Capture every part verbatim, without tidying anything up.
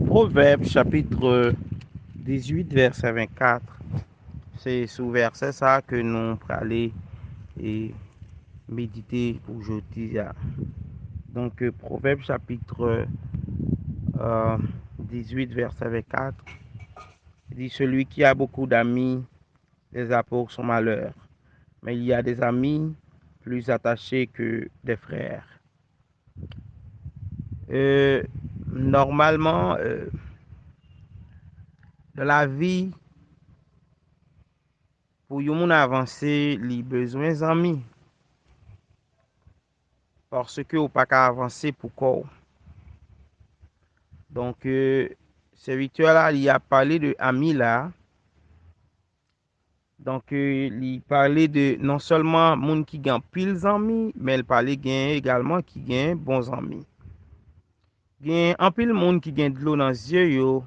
Pwovèb chapit dizuit, vèsè vennkat. Se sou vèsè sa ke nou prale e medite pou jodi a. Donk, Pwovèb chapit dizuit, vèsè vennkat, di, celui qui a beaucoup d'amis, les a pour son malheur, mais il y a des amis plus attachés que des frères. Euh, normalman, euh, dans la vie, pou yon moun avanse, li bezwen zanmi. Paske ou pa ka avanse pou kò w. Donk, euh, sèvitè la, li ap pale de ami la. Donk, euh, li pale de non sèlman moun ki gen anpil zanmi, men l pale gen egalman ki gen bon zanmi. Gen anpil moun ki gen dlo nan zye yo,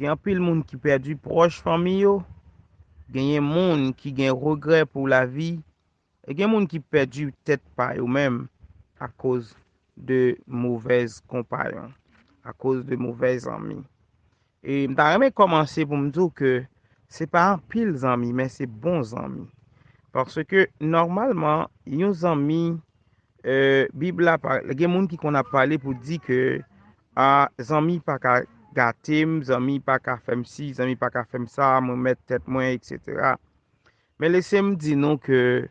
gen anpil moun ki pèdi pwòch fanmi yo, genyen moun ki gen regrè pou lavi, e gen moun ki pèdi tèt pa yo menm akoz de movèz konpayon, akoz de movèz zanmi. E m ta renmen kòmanse pou m di w ke se pa anpil zanmi, men se bon zanmi. Paske nòmalman, yon zanmi, euh, Bib la, pa, gen moun ki konn ap pale pou di ke, a, zanmi pa ka gate m, zanmi pa ka fè m si, zanmi pa ka fè m sa, mwen mèt tèt mwen, etsetera. Men lese m di nou ke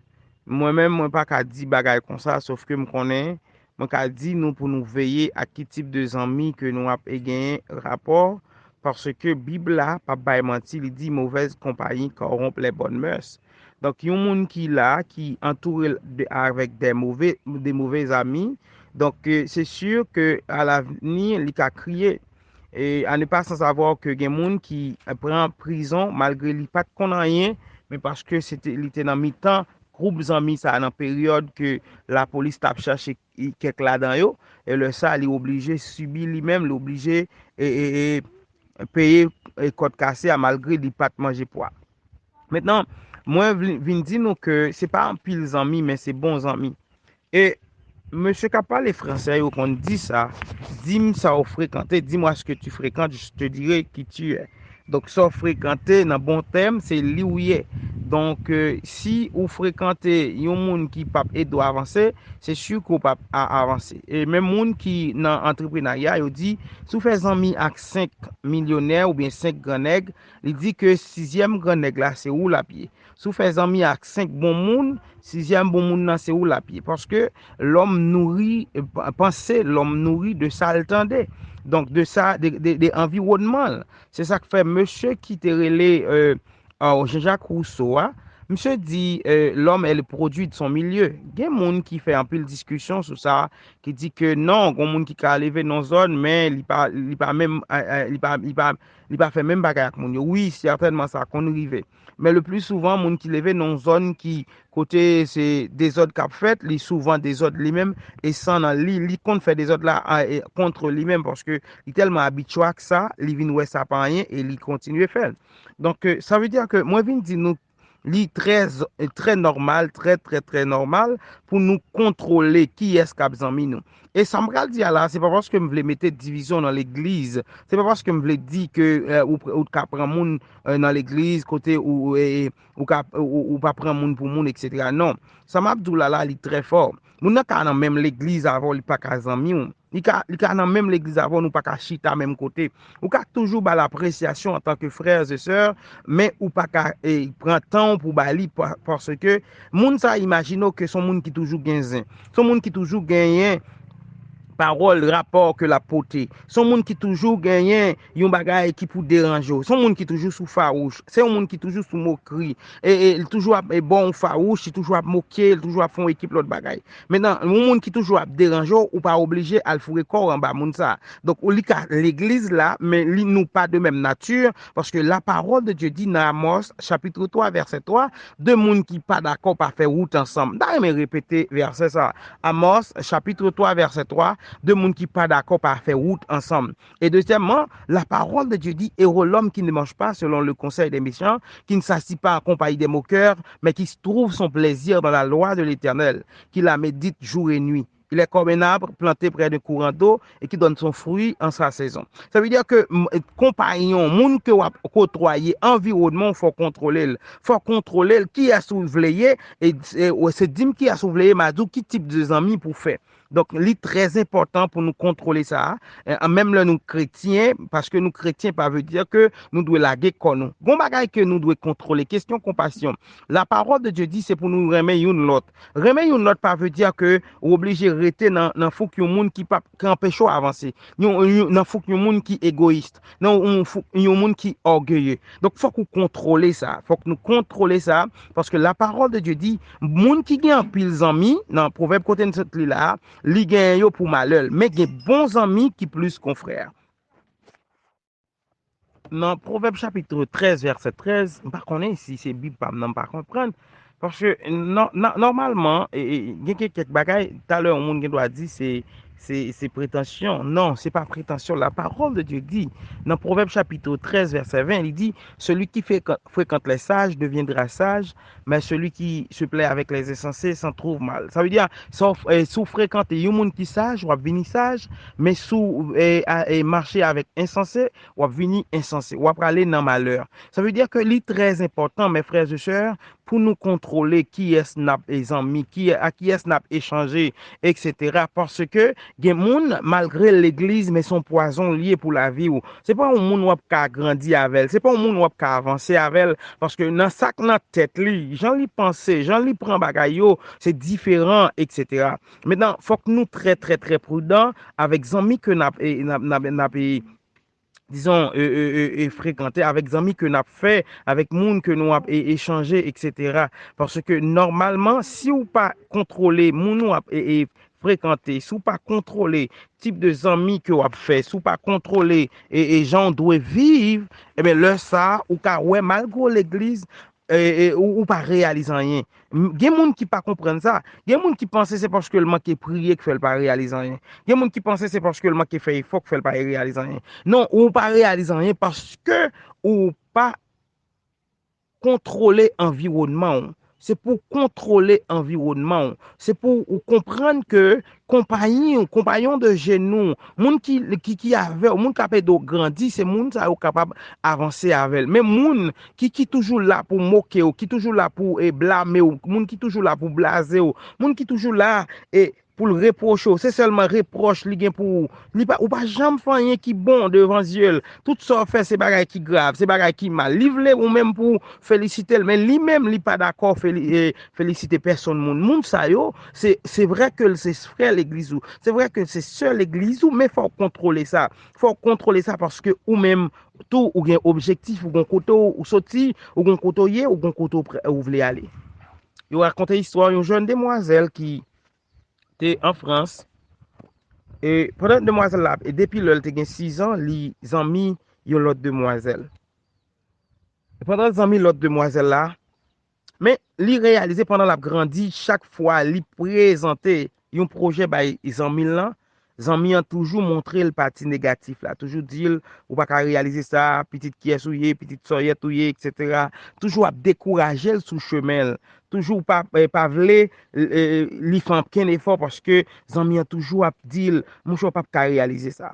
mwen menm, mwen pa ka di bagay konsa, sòf ke m konnen, mwen ka di nou pou nou veye ak ki tip de zanmi ke nou ap e genyen rapò, paske Bib la p ap bay manti, li di, mauvaise compagnie corrompt les bonnes mœurs. Donk, yon moun ki la, ki antoure l de, avèk de move, de move zami, donk, euh, se si ke alavni, li ka kriye. E à ne pas sans savoir ke gen moun ki pran prizon malgre li pa t konn anyen, men paske se te, li te nan mitan gwoup zanmi sa a nan peryòd ke lapolis t ap chache kèk ladan yo, e lè sa a, li oblije sibi li menm, li oblije, e, e, e, peye, e, kòd kase a malgre li pa t manje pwa. Mentnan, mwen vin, vin di nou ke se pa anpil zanmi, men se bon zanmi. E mesye k ap pale fransè yo konn di sa, di m sa w frekante, dis-moi ce que tu fréquentes, je te dirai qui tu es. Donk, sa w frekante, nan bon tèm, se li w ye. Donk, euh, si ou frekante yon moun ki p ap ede w avanse, se si ke w p ap a-, avanse. E menm moun ki nan antreprenarya, yo di, si w fè zanmi ak senk milyonè oubyen senk gran nèg, li di ke sizyèm gran nèg la, se ou l ap ye. Si w fè zanmi ak senk bon moun, sizyèm bon moun nan se ou l ap ye. Paske l'homme nourrit, euh, pa-, panse, l'homme nourrit de sa l tande. Donk, de sa, de, de, de anviwònman l. Se sa k fè mesye ki te rele, euh, euh, Jean-Jacques Rousseau a, misye di, euh, l'homme est le produit de son milieu. Gen moun ki fè anpil diskisyon sou sa, ki di ke non, gen moun ki ka leve nan zòn, men li pa, li pa menm, euh, euh, li pa, li pa, li pa fè menm bagay ak moun yo. Wi, sètènman, sa konn rive. Men le pli souvan, moun ki leve nan zòn ki kote se dezòd k ap fèt, li souvan dezòd li menm, e san nan li, li konn fè dezòd la a, e, kont li menm, paske li tèlman abitye ak sa, li vin wè sa pa anyen e li kontinye fè l. Donk, euh, sa vle di ke mwen vin di nou, li trè, trè nòmal, trè, trè, trè nòmal pou nou kontwole kiyès k ap zanmi nou. E sa m pral di a la, se pa paske m vle mete divizyon nan legliz. Se pa paske m vle di ke, euh, ou, ou ka pran moun, euh, nan legliz, kote ou, ou, e, e, ou ka, ou, ou, ou pa pran moun pou moun, etsetera. Non. Sa m ap di w la, la, li trè fò. Moun nan ka nan menm legliz avè w, li pa ka zanmi w. Li ka, li ka nan menm legliz avè w, nou pa ka chita menm kote. Ou ka toujou ba l apresyasyon antanke frè e sè, men ou pa ka, e, pran tan w pou ba li pa-, paske moun sa imajine w ke se yon moun ki toujou gen zen. Se yon moun ki toujou genyen pawòl, rapò ke l ap pote. Se yon moun ki toujou genyen yon bagay ki pou deranje w. Se yon moun ki toujou sou fawouch. Se yon moun ki toujou sou mokri. E, e, li toujou ap, e, ba w fawouch, li toujou ap moke, li toujou ap fè yon ekip lòt bagay. Mentnan, yon moun ki toujou ap deranje w, ou pa oblije al foure kò w anba moun sa a. Donk, ou, li ka legliz la, men li, nou pa de menm nati, paske la parole de Dieu dit nan Amos, chapitre trois, verset trois, de moun ki pa dakò pa fè wout ansanm. M ta renmen repete vèsè sa a. Amos, chapitre trois, verset trois, de moun ki pa dakò pa fè wout ansanm. Et deuxièmement, la parole de Dieu dit, heureux l'homme qui ne mange pas selon le conseil des méchants, qui ne s'assit pas en compagnie des moqueurs, mais qui trouve son plaisir dans la loi de l'Éternel, qui la médite jour et nuit. Il est comme un arbre planté près d'un courant d'eau et qui donne son fruit en sa saison. Sa vle di ke m- konpayon, moun ke w ap kotwaye, anviwònman w, fò w kontwole l. Fò w kontwole l, kiyès ou vle ye, e, e, se di m kiyès ou vle ye, m a di w ki tip de zanmi pou w fè. Donk, li trè enpòtan pou nou kontwole sa a. E, menm lè nou kretyen, paske nou kretyen pa vle di ke nou dwe lage kò nou. Gon bagay ke nou dwe kontwole, kesyon konpasyon. La parole de Dieu dit se pou nou renmen youn lòt. Renmen youn lòt pa vle di ke ou oblije rete nan, nan fouk yon moun ki p ap, ki anpeche w avanse. Yon, yon, nan fouk yon moun ki egoyis. Nan yon fouk yon moun ki ògeye. Donk, fòk ou kontwole sa. Fòk nou kontwole sa. Paske la parole de Dieu dit, moun ki gen anpil zanmi, nan pwovèb kote n sot li la a, li genyen yo pou malè l. Men gen bon zanmi ki plis konfrè. Nan Pwovèb chapit trèz, vèsè trèz, m pa konnen si se Bib pa m nan m pa konprann. Paske nò- nò- nòmalman, e, e, gen ke- kèk bagay, talè yon moun gen dwa di se, se, se pretansyon. Non, se pa pretansyon. La parole de Dieu dit, nan Pwovèb chapit trèz, vèsè ven, li di, celui qui fréquente, fréquente les sages deviendra sage, mais celui qui se plaît avec les insensés s'en trouve mal. Sa vle di, si w, e, si w frekante yon moun ki saj, w ap vini saj, men si w, e, a- e, mache avèk ensanse, w ap vini ensanse, w ap prale nan malè. Sa vle di ke li trè enpòtan, mes frères et sœurs, pou nou kontwole kiyès n ap, e, zanmi, ki, a kiyès n ap echanje, etsetera. Paske gen moun, malgre legliz, men se yon pwazon li ye pou lavi w. Se pa yon moun w ap ka grandi avè l, se pa yon moun w ap ka avanse avè l, paske nan sa k nan tèt li, jan li panse, jan li pran bagay yo, se diferan, etsetera. Mentnan, fòk nou trè, trè, trè pridan avèk zanmi ke n ap, e, n ap, n ap, n ap, e, dizon, e, e, e, e, frekante, avèk zanmi ke n ap fè, avèk moun ke nou ap, e, echanje, etsetera. Paske nòmalman, si w pa kontwole moun ou ap, e, e, frekante, si w pa kontwole tip de zanmi ke w ap fè, si w pa kontwole, e, e, jan w dwe viv, ebyen, lè sa a, ou ka wè, malgre w legliz, e, e, ou, ou pa reyalize anyen. M- Gen moun ki pa konprann sa. Gen moun ki panse se paske l manke priye k fè l pa reyalize anyen. Gen moun ki panse se paske l manke fè efò k fè l pa reyalize anyen. Non, ou pa reyalize anyen paske ou pa kontwole anviwònman w. Se pou w kontwole anviwònman w. Se pou ou konprann ke konpayi w, konpayon de jenou, moun ki, ki, ki avè w, moun k ap ede w grandi, se moun sa yo kapab avanse avè l. Men moun ki, ki toujou la pou moke w, ki toujou la pou, e, blame w, moun ki toujou la pou blaze w, moun ki toujou la, e, pou l repwoche w, se sèlman repwòch li gen pou ou. Li pa, ou pa janm fè anyen ki bon devan zye l. Tout sa w fè, se bagay ki grav, se bagay ki mal. Li vle ou menm pou w felisite l, men li menm, li pa dakò feli- e, felisite pèsonn moun. Moun sa yo, se, se vre ke l se frè legliz ou, se vre ke l se sè legliz ou, men fò w kontwole sa. Fò w kontwole sa paske ou menm tou, ou gen objektif, ou gen kote w ou soti, ou gen kote w ye, ou gen kote w pre- ou vle ale. Yo rakonte istwa yon jèn demwazèl ki te an Frans. E pandan demwazèl la, e depi lè l te gen sizan, li zanmi yon lòt demwazèl. E pandan l zanmi lòt demwazèl la, men li reyalize pandan l ap grandi, chak fwa li prezante yon pwojè bay zanmi l lan, zanmi an toujou montre l pati negatif la, toujou di l, ou pa ka reyalize sa, pitit kiyès ou ye, pitit sòyèt ou ye, etsetera. Toujou ap dekouraje l sou chemen l. Toujou pa, e, pa vle, e, li fè okenn efò paske zanmi an toujou ap di l, monchè, w p ap ka reyalize sa.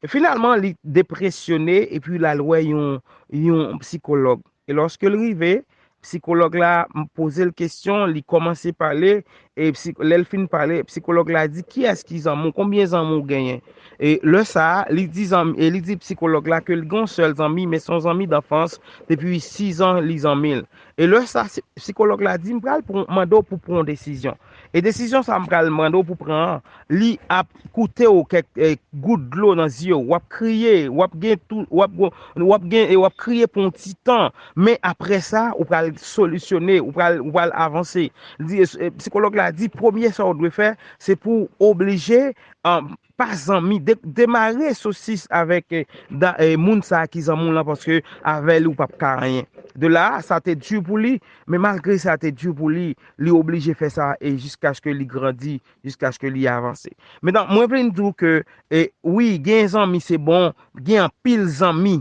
E finalman, li depresyone epi l al wè yon, yon sikològ. E lòske l rive, sikològ la poze l kesyon, li kòmanse pale, e psi- lè l fin pale, sikològ la di, kiyès ki zanmi w? Konbyen zanmi w genyen? E lè sa a, li di zanmi, e li di sikològ la ke li gen yon sèl zanmi, men se yon zanmi danfans, depi sizan li zanmi l. E lè sa, si- sikològ la di, m pral pran- mande w pou pran yon desizyon. E desizyon sa a m pral mande w pou pran an, li ap koute w kèk, e, gout dlo nan zye w, w ap kriye, w ap gen tou, w ap, w ap gen, e w ap kriye pou yon ti tan, men apre sa, ou pral solisyone, ou pral, ou pral avanse. Li di, e, e, sikològ la di, premye sa w dwe fè, se pou w oblije, an, pa zanmi, de- demare sosis avèk, e, da- e, moun sa a ki zanmi w lan, paske avè li ou p ap ka anyen. De la, sa te di pou li, men malgre sa te di pou li, li oblije fè sa, e jiskaske li grandi, jiskaske li avanse. Mentnan, mwen vle n di w ke, e, wi, gen zanmi se bon, gen anpil zanmi.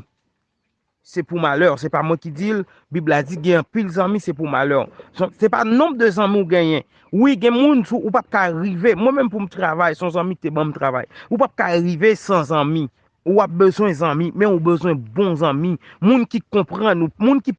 Se pou malè, se pa mwen ki di l. Bib la di gen anpil zanmi, se pou malè. Se pa nonb de zanmi w genyen. Wi, gen moun ou p ap ka rive. Mwen menm pou m travay, se yon zanmi ki te ban m travay. Ou p ap ka rive san zanmi. Ou ap bezwen zanmi, men ou bezwen bon zanmi. Moun ki konprann ou, moun ki